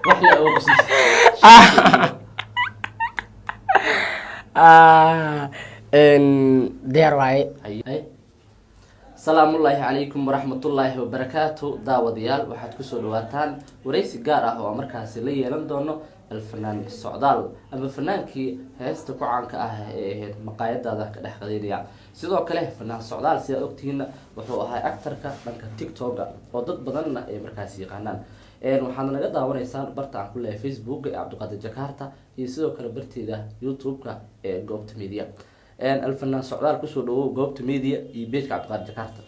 Wax la oo qosaysa. Ah, diyaar waaye. Hay. Salaamullaahi calaykum waraxmatullaahi wabarakaatu. Daawadayaal, waxaad kusoo dhawaataan waraysi gaar ah oo markaasi la yeelan doono alfanaan Socdaal ama fanaankii heesta ku caanka ah ee ahayd "Maqaayadaada ka dhex qadaynaya". Sidoo kale fanaan Socdaal, sidaad ogtihiinna, wuxuu ahaa actorka dhanka TikToka oo dad badanna ay markaasi yaqaanaan. Waxaad naga daawanaysaan barta aan ku leeyahay Facebook ee Cabdiqaadir Jakarta iyo sidoo kale barteeda YouTube-ka ee Goobta Media. Alfanaan Socdaal, kusoo dhawow Goobta Media iyo pageka Cabdiqaadir Jakarta.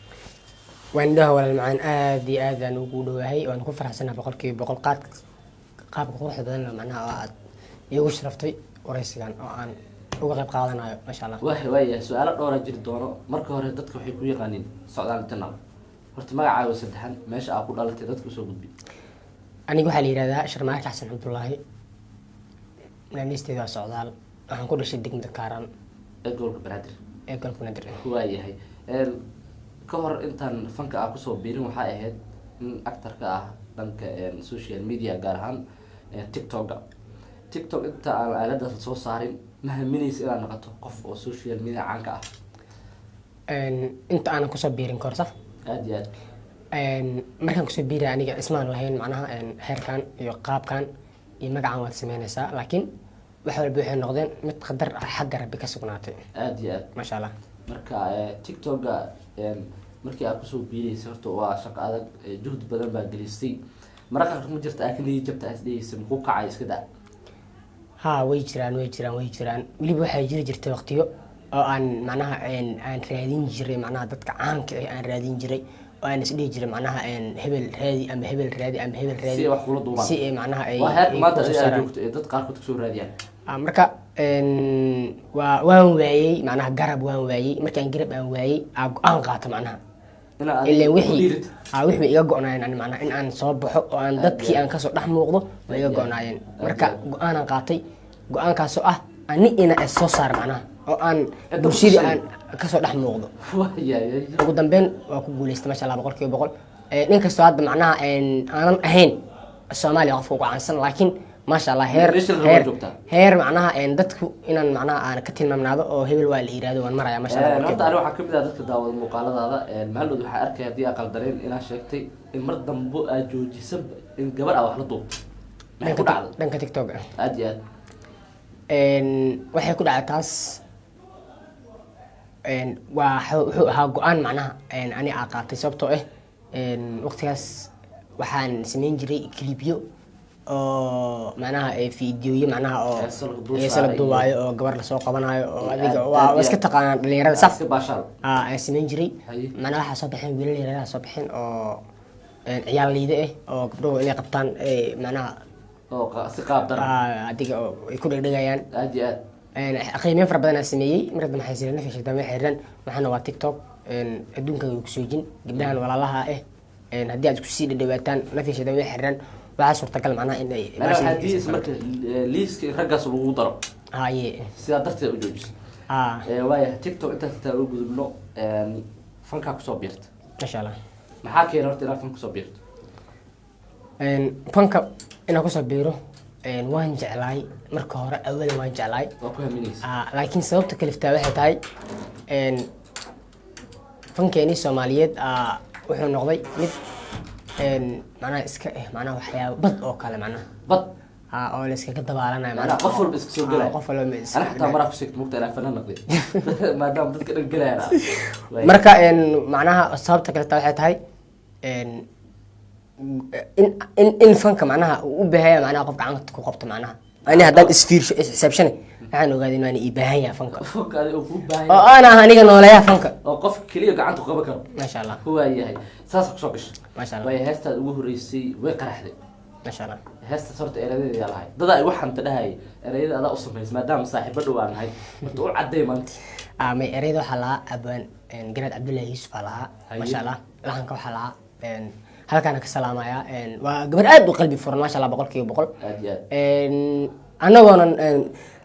Waan dhaha, walaal macaan, aad iyo aad aan ugu dhowahay. Waan ku faraxsanahay 100% qaabka quruxda badan macnaha oo aad iigu sharaftay waraysigan oo aan uga qayb qaadanayo, maasha Allah. Waayahay, su-aalo dhowra jiri doono. Marka hore dadka waxay ku yaqaaniin Socdaal Channel. Horta magacaaga saddexan, meesha aa ku dhalatay, dadka usoo gudbi. Aniga waxaa la yihahdaa Sharmaarka Xasan Cabdullaahi, naanisteeda waa Socdaal. Waxaan ku dhashay degmada Kaaran ee gobolka Banaadir. Ee gobolka Banaadir. Waayahay, ka hor intaan fanka aa kusoo biirin, waxaa ahayd in actorka ah dhanka social media, gaar ahaan TikToka. TikTok inta aan aaladaas soo saarin, ma haminaysa inaad noqoto qof oo social media caanka ah? Inta aanan kusoo biirin kahor, sax. Aada iyo aad. Markaan kusoo biiraya, aniga ismaan lahayn macnaha heerkan iyo qaabkan iyo magacan waad sameynaysaa, laakiin wax walba waxay noqdeen mid qadar ah xagga Rabbi ka sugnaatay. Aada iyo aad. Maasha Allah. Marka TikToka markii aad kusoo biiraysa, horta waa shaqo adag, juhdi badan baa gelisay. Mararka qaar ma jirta aa ka niyad jabta, aad isdhehaysa "Makuu kacay? Iska daa"? Haa, way jiraan, way jiraan, way jiraan. Weliba waxaa jiri jirtay waqtiyo oo aan macnaha aan raadin jiray macnaha dadka caanka ah aan raadin jiray oo aan isdhihi jiray macnaha hebel raadi ama hebel raadi ama hebel raadi si ay wax kula duubaan. Si ay macnaha ay waa heerka ay maanta kusoo adiga aad saaraan. joogto ee dad qaarkood kasoo raadiyaan. Ah, marka waan waayey macnaha garab waan waayey. Markaan garab aan waayey, aa go-aan qaato macnaha inaa adiga ileen ku wixii dhiirito. Wixii way iga go-naayeen ani macnaha in aan soo baxo oo aan dadkii aan kasoo dhex muuqdo way iga go-naayeen. Marka go-aanaan qaatay, go-aankaasoo ah ani ina is soo saar macnaha oo aan Cidda ku bulshadii tusay. aan kasoo dhex muuqdo. Waayahay. Ugu dambeyn waa ku guuleystay, maasha Allah, 100%. Nin kastoo hadda macnaha aanan ahayn Soomaaliya qofka ugu caansan, laakiin maasha Allah heer Meesha la rabo heer joogtaa. Heer macnaha dadku inaan macnaha aan ka tilmaamnaado oo hebel waa la yiraahdo waan maraya, maasha Allah, Horta boqolkiiba ani waxaa kamid ah dadka daawada muuqaaladaada. Maalmood waxaa arkay, haddii aa qaldaneen, inaad sheegtay in mar dambo aad joojisan in gabar aa wax la duubto. Maxay ku dhacday? Dhanka TikTok ah. Aad iyo aad. Waxay ku dhacday taas waa wuxuu ahaa go-aan macnaha ani aa qaatay, sababtoo ah waqtigaas waxaan sameyn jiray clipyo oo macnaha fiidiyoyo macnaha oo Heeso lagu dul heeso la saaray. duubaayo oo gabar lasoo qabanayo oo adiga aad waa iyo waa iska aad. taqaanaan dhalinyarada, sax. Iska baashaal. Aa, aan sameyn jiray. Haye. Macnaha waxaa soo baxeen wiilal yaryar soo baxeen oo ciyaal liide ah oo gabdhuhu inay qabtaan macnaha oo si qaab daran. Adiga oo ay ku dhegdhegayaan. Aad iyo aad. Qiimeyn fara badan aan sameeyey. Mar dambe waxay sireen nafii shaytaan way xiriiraan, waxaana waa TikTok, adduunka way kusoo jin gabdhahan walaalaha ah. Haddii aad isku sii dhadhawaataan, nafii shaytaan way xiriiraan, waxaa suurtagal macnaha in ay Macnaha waxaa diidaysa marka liiska in raggaas lagu daro. Haye. Sidaa darteed u joojisa. Ah. Waaya, TikTok intaas intaan u gudubno, fankaa kusoo biirta. Maasha Allah. Maxaa keena horta inaad fan kusoo biirto? Fanka inaan kusoo biiro waan jeclaay marka hore, awalan waan jeclaay. Waa ku haminaysa. Ah, laakiin sababta kaliftaa waxay tahay fankeenii Soomaaliyeed wuxuu noqday mid macnaha iska macnaha waxyaabo bad oo kale macnaha bad oo la iskaga dabaalanayo. Macnaha qof walba iska soo gelaya. Qof walba iska Ana xataa maraa ku sheegta mugta inaan fanaan noqday maadaama dadka dhan gelayaan. Marka macnaha sababta kaleta waxay tahay in fanka macnaha uu u baahanya macnaha qof gacanta ku qabto. Macnaha ani haddaan isfiirsho, isxisaabshane, waxaan ogaaday inaan ii baahan yahay fanka. Fanka adiga uu kuu baahan oo yahay. Aan ah aniga nooleeyaha fanka. Oo qof keliya gacanta ku qaban karo. Maasha Allah. Waa yahay, saasa kusoo gashay. Maasha Allah. Waaya, heestaad ugu horreysay way qaraxday. Maasha Allah. Heestaas horta erayadeeda yaa lahay? Dadaa igu xanta dhahayay erayada adaa u samaysay, maadaama saaxiibo dhow aan nahay. Horta u cadday maanta. May, ereyada waxaa lahaa abaan Garaad Cabdullaahi Yuusuf aa lahaa. Haye. Maasha Allah. Lahanka waxaa lahaa halkaana ka salaamayaa, waa gabar aad u qalbi furan, maasha Allah, 100%. Aad iyo aad. Anagoonan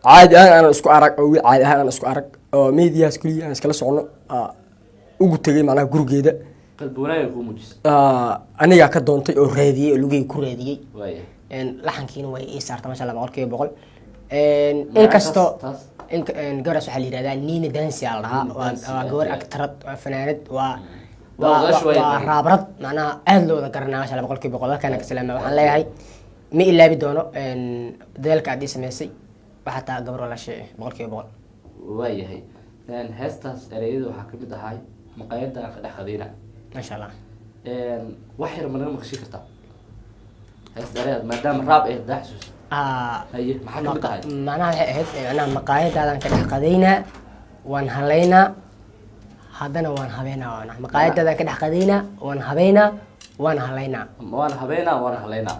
caadi ahaan aanan isku arag oo wiil caadi ahaan aan isku arag oo mediahaas kuligii aan iskala socono, ugu tegay macnaha gurigeeda. Qalbi wanaaga kuu muujisay. Anigaa ka doontay oo raadiyey oo lugeyga ku raadiyey. Waaya. Laxankiina way ii saarta, masha Allah, 100%. Magaca Inkastoo taas? Gabadhaas waxaa la yihahdaa Nina Dansi aa la dhahaa. Nina Dansi, Waa aad gabar iyo aad. actorad, waa fanaanad, waa Daawadayaashu way waa yaqaaniin. Raabrad macnaha aada loo wada garanaa, masha Allah, 100%. Halkaana ka salaama, waxaan leeyahay ma ilaabi doono dadaalka aad ii sameysay. Waxaa taa gabar walaashay ah, 100%. Waayahay. Heestaas ereyada waxaa kamid ahay maqaayadda aan ka dhex qadayna. Masha Allah. Wax yar ma naga maqashii kartaa heesta ereyada, maadaama raab ay daa xasuus? Haye, maxaa kamid ahay? Macnaha waxay ahayd macnaha maqaayadaadan ka dhex qadaynaa, waan halaynaa, haddana waan habeynaa. Macnaha maqaayadaadan ka dhex qadaynaa, waan habeynaa, waan halaynaa. Waana habeenaa, waana haleynaa.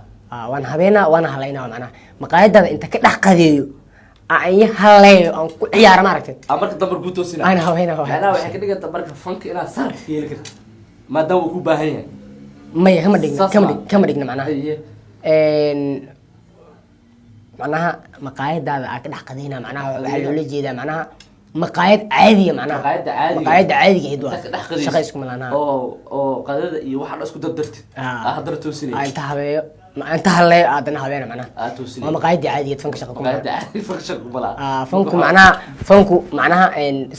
Waan habeynaa, waana halaynaa. Macnaha maqaayadaada inta ka dhex qadeeyo aan i haleeyo, aan ku ciyaaro, maaragtay. A marka dambe kuu toosina. Aan habeynaa. Macnaha waxay ka dhiganta marka fanka inaad sarka ka heli karto maadaama uu ku baahan yahay. Maya, kama dhigna. Saas Kama ma? dhig, kama dhigna macnaha. Haye. Macnaha maqaayadaada aa ka dhex qadaynaa, macnaha waxaa loola jeedaa macnaha maqaayad caadiya macnaha. Maqaayadda caadiga. Maqaayadda caadiga ahayd waa. Inta ka dhex qadaysid. Shaqa iskuma lahanaa. Oo qadada iyo waxa dhan isku dardartid. Aa haddana toosinay. Aa inta habeeyo, inta haleeyo haddana habeena macnaha. Aa toosinay. Waa maqaayadii caadigeed, fanka shaqa kuma laha. Maqaayadda caadiga fanka shaqa kuma laha. Fanku macnaha, fanku macnaha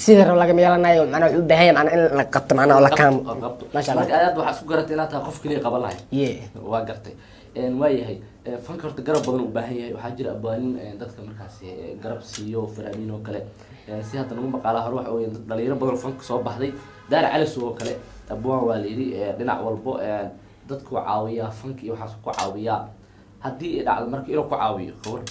sida rab lagama yeelanayo. Macnaha wuxuu u baahan yahay macnaha in la qabto, macnaha oo la kaamo. Oo qabto. Masha Allah. Marka aad waxaa isku garatay inaad tahay qof kaliya qaban lahay. Ye. Waa gartay. Waayahay. Fanka horta garab badan u baahan yahay. Waxaa jira abwaanin dadka markaasi garab siiyo, fanaaniin oo kale. Si hadda nagu maqaala hore waxa weeye dad dhalinyaro badan oo fanka soo baxday, Daar Cali oo kale abwaan waa la yidhi, dhinac walbo dadku caawiyaa, fanka iyo waxaas ku caawiyaa. Haddii ay dhacdo marka inuu ku caawiyo, khabar?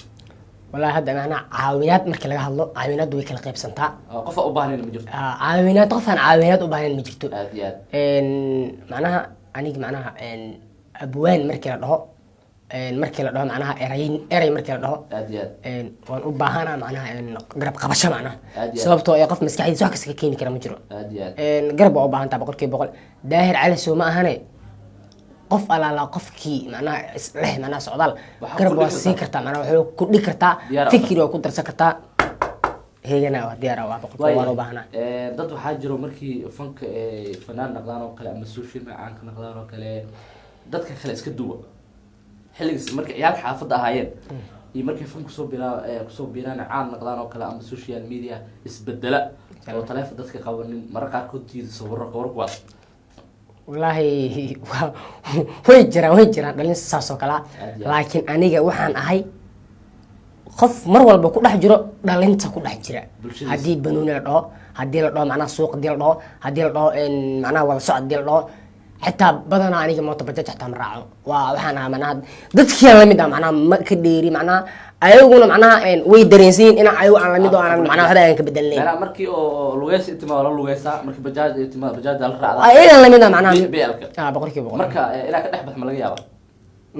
Wallahi hadda macnaha caawinaad markii laga hadlo, caawinaaddu way kala qaybsantaa. Qof aan u baahnayn ma jirto. Caawinaad, qof aan caawinaad u baahnayn ma jirto. Aad iyo aad. Macnaha aniga macnaha abwaan markii la dhaho, markii la dhaho macnaha eray, erey markii la dhaho, Aad iyo aad. Waan u baahanaa macnaha garab qabasho macnaha. Aad iyo aad. Sababtoo ee qof maskaxdiisa wax kasta ka keeni kara ma jiro. Aad iyo aad. Garab waa u baahan taha 100%. Daahir Cali soo ma ahane, qof alaala qofkii macnaha isleh macnaha Socdaal Waxaa garab ku waa dhigi siin kartaa. kartaa macnaha, waxay ku dhigi kartaa. Diyaar ah. Fikir waa ku darsan kartaa, heegana waa diyaar ah, waa 100% waan u baahanaa. Dad waxaa jiro markii fanka ay fanaan noqdaan oo kale ama social media caanka noqdaan oo kale, dadka kale iska duwa. Xilligaas markay ciyaal xaafadda ahaayeen iyo markay fan kusoo bilaa kusoo biiraan, caan noqdaan oo kale ama social media, isbedela oo taleefon dadka qabanin, marar qaarkood diida sawirro qawar kuwaas. Wallaahi way jiraan, way jiraan dhalin saas oo kale ah. Aad iyo aad. Laakiin aniga waxaan ahay qof mar walba ku dhex jiro dhalinta ku dhex jira. Bulshadiisa. Haddii banuuni la dhaho, haddii la dhaho macnaha suuq, haddii la dhaho, haddii la dhaho macnaha wada socod, haddii la dhaho, xitaa badanaa aniga mooto bajaaj xitaa ma raaco. Waa waxaan ahaa macnaha dadkiian lamid ah, macnaha ma ka dheeri, macnaha ayaguna macnaha way dareensan yihiin inaan ayagu aan lamid oo aanan macnaha waxba aan ka bedelnayn. Macnaha markii oo lugeysa intimaa waa la lugeysaa, markii bajaaj intimaa bajaaj la raacdaa. Ayagan lamid ah macnaha. BL-ka. Ah, 100%. Marka inaad ka dhex bax ma laga yaaba?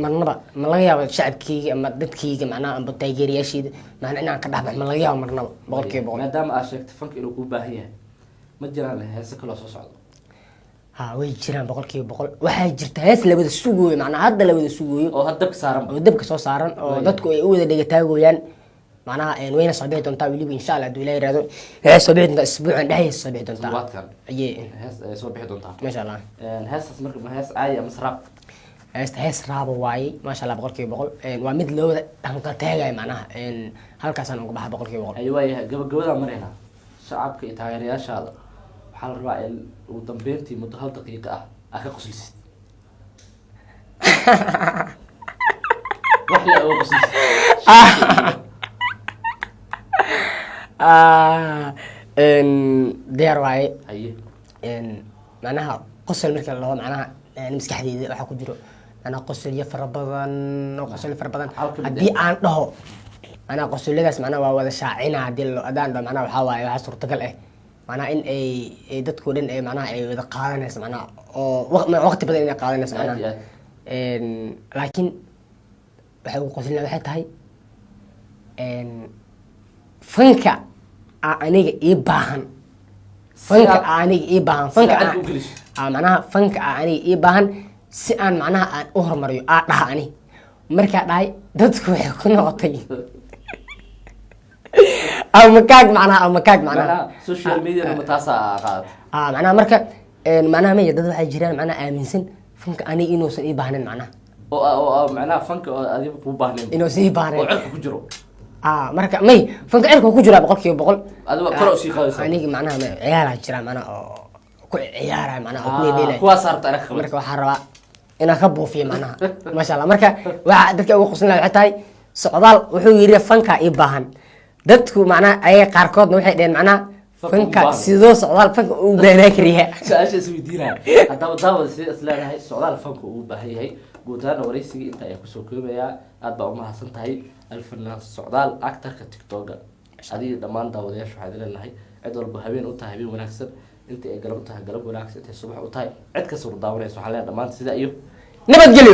Marnaba ma laga yaabo shacabkeyga ama dadkeyga macnaha amba taageerayaasheyda macnaa inaan ka dhexbax, ma laga yaabo marnaba, 100%. Maadaama aad sheegtay fanka inuu kuu baahan yahay, ma jiraan heese kaloo soo socdo? Ha, way jiraan, 100%. Waxaa jirta hees la wada sugooyo, macnaha hadda la wada sugooyo. Oo had dabka saaran. Oo dabka soo saaran oo dadku ay u wada dhegataagooyaan macnaha. Wayna soo bixi doontaa weliba, insha Allah, hadduu Ilaah yiraahdo. Waxay soo bixi doontaa isbuucan dhexdiisa soo bixi doontaa. Toddobaadkan. Aye. Hees ay soo bixi doontaa. Maasha Allah. Heestaas marka ma hees caadi ama sraab? Heesta hees raaba waayey, maasha Allah, 100%. Waa mid loo wada dhanqaltaagayo macnaha. Halkaasaan uga baxa 100%. Ay, waayahay, gabagabadaan maraynaa. Shacabka iyo taageerayaashaada waxaa la rabaa in ugu dambeyntii muddo hal daqiiqa ah aad ka qoslisid, wax le uga qoslisid. Diyaar waaye. Haye. Macnaha qosol marka la dhaho, macnaha maskaxdeyda waxaa ku jiro macnaha qosolyo fara badan oo qosolyo fara badan. Hal ka mid. Haddii aan dhaho macnaha qosolyadaas, macnaha waa wada shaacina. Haddii haddaan dhaho macnaha waxaa waaye waxaa suurtagal ah macnaha in ay dadkoo dhan ay macnaha ay wada qaadanayso, macnaha oo waqti badan inay qaadanayso Aad iyo macnaha. aad. Laakiin waxay ugu qoslina waxay tahay fanka aa aniga ii baahan, fanka aa aniga ii baahan, fanka aad aa u geliso. Macnaha fanka aa aniga ii baahan si aan macnaha aan u horumariyo aa dhaha. Ani markaa dhahay dadku waxay ku noqotay ama kaag macnaha ama kaag macnaha. Macnaha social media ma taasaa qaadata? Macnaha marka Macnaha maya, dad waxay jiraan macnaha aaminsan fanka aniga inuusan ii baahnayn macnaha. Oo macnaha fanka oo adiga kuu baahnayn. Inuusan ii baahnayn. Oo cirka ku jiro. Ah, marka may, fanka cirka ku jiraa 100%. Adiga kor u sii qaadaysaa. Aniga macnaha ciyaalaa jira macnaha oo ku ciyaaraya macnaha oo ku dheelaya. Kuwaas harta anaga qabat. Marka waxaa rabaa inaan ka buufiyo macnaha, maasha Allah. Marka waxa dadka ugu qusin lahaa waxay tahay, Socdaal wuxuu yidhi fanka ii baahan. Dadku macnaha ayaga qaarkoodna waxay dheheen macnaha fanka u fanka baahan. Sidoo Socdaal fanka u baahnaa kariyaa? Su-aasha is weydiinaya haddaba, daawada, sidee is leedahay Socdaal fanka uu baahan yahay? Guud ahaana waraysigii inta ayaa kusoo koobayaa. Aad baa umahadsan tahay, alfanaan Socdaal, actorka TikToka. Adiga dhammaan daawadayaasha waxaad leenahay, cid walba habeen u tahay habeen wanaagsan, inta ay galab u tahay galab wanaagsan, intay subax u tahay, cid kasta war daawanaysa, waxaan leenahay dhammaan sidaa iyo nabadgelyo.